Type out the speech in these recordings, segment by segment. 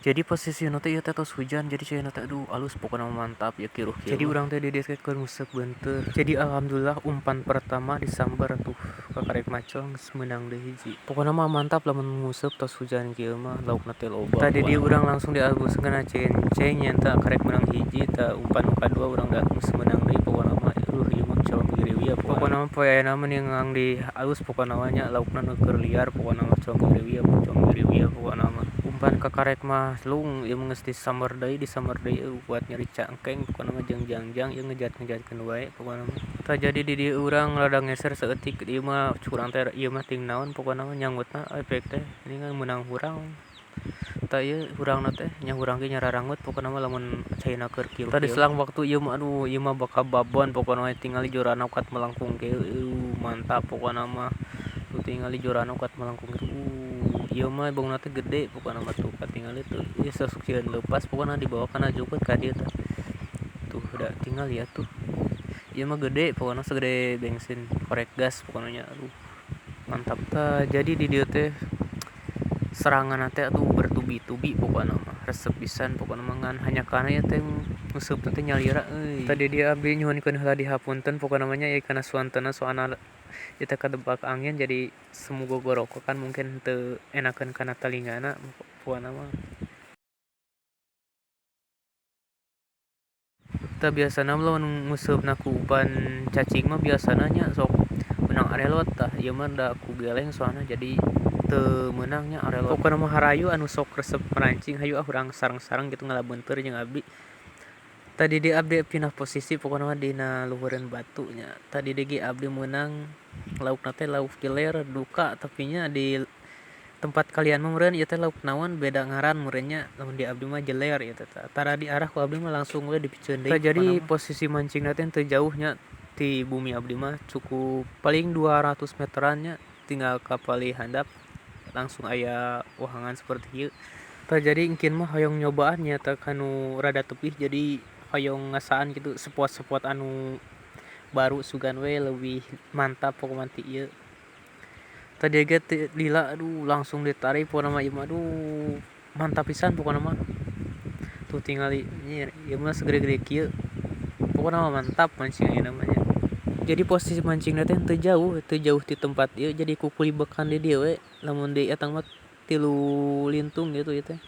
Jadi posisina teh ieu teh tos hujan, jadi caina teh aduh alus pokona mantap ya kiruh kieu. Jadi urang teh di dieu teh keur nguseup beunteur. Jadi alhamdulillah umpan pertama disambar tuh kakarek macong geus meunang deui hiji. Pokona mah mantap lamun nguseup tos hujan kieu mah laukna teh loba. Tadi di urang langsung diaguskeun kana cenceng nya karek meunang hiji tah umpan nu kadua urang da geus meunang deui pokona mah ieu mah colong giriwia pokona mah poe ayeuna mah ningang di alus pokona mah nya laukna nu keur liar pokona mah colong giriwia pokona mah. Umpan kakarek mah lung ieu mah geus disambar deui buat nyeri cangkeng pokona mah jeung jangjang ieu ngejat-ngejatkeun wae pokona mah. Tah jadi di dieu urang rada ngeser saeutik ieu mah curang teh ieu mah ting naon pokona mah nyangutna efek teh geuningan meunang hurang. Tah ieu hurangna teh nya hurang ge nyararangut pokona mah lamun caina keur kieu. Tadi selang waktu ieu mah aduh ieu mah bakal babon pokona mah tingali jorana kuat melengkung kieu mantap pokona mah. Tuh tingali jorana kuat melengkung kieu. Ieu mah baungna teh gede pokona mah tuh katingali tuh ieu sok sieun leupas pokona dibawa kana jukut ka dieu tah. Tuh udah tinggal ya tuh. Ieu mah gede pokona segede bensin korek gas pokona nya aduh mantap. Tah jadi di dieu teh serangan teh aduh bertubi-tubi pokona mah resep pisan pokona mah ngan hanya kana ieu teh nguseup teh nyalira euy. Tadi dia abdi nyuhunkeun heula dihapunten pokona mah nya ieu kana suantena soalna ieu teh kadebak angin jadi semu gogorokokan mungkin teu enakeun kana talingana pokona mah. Tah biasana lamun nguseupna ku umpan cacing mah biasana nya sok meunang arelot tah ieu mah da ku geleng soalna jadi teu meunang nya arelot. Pokona mah harayu anu sok resep merancing hayu ah urang sareng-sareng gitu ngalabeunteur jeung abdi. Tadi di abdi pindah posisi pokona mah dina luhureun batu nya. Tadi ge abdi meunang laukna teh lauk jeler duka tapi nya di tempat kalian mah meureun ieu teh lauk naon beda ngaran meureun nya lamun di abdi mah jeler ieu teh. Tara diarah ku abdi mah langsung we dipiceun deui. Jadi posisi mancingna teh teu jauh nya ti bumi abdi mah cukup paling 200 meteran nya tinggal ka palih handap langsung aya wahangan seperti ieu. Tah jadi engkin mah hoyong nyobaan nya tah kanu rada tepih jadi hoyong ngasaan gitu spot-spot anu baru sugan we leuwih mantap pokona ti ieu. Tadi ge teu lila aduh langsung ditarik pokona mah ieu mah aduh mantap pisan pokona mah. Tuh tingali nyir ieu mah segede-gede kieu. Pokona mah mantap mancing ayeuna mah nya. Jadi posisi mancingna teh teu jauh ti tempat ieu jadi kukulibekan di dieu we lamun di eta mah 3 lintung gitu ieu teh.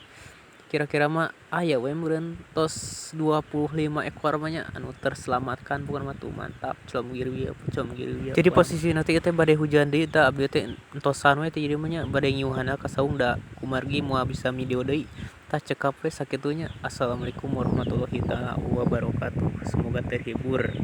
Kira-kira mah aya we meureun tos 25 ekor mah nya anu terselamatkan pokona mah tuh mantap colong giriwia. Jadi posisina teh ieu teh bade hujan deui tah abdi teh entosan we teh jadi mah nya bade ngiuhanna ka saung da kumargi moal bisa video deui. Tah cekap we sakitu nya. Assalamualaikum warahmatullahi taala wabarakatuh. Semoga terhibur.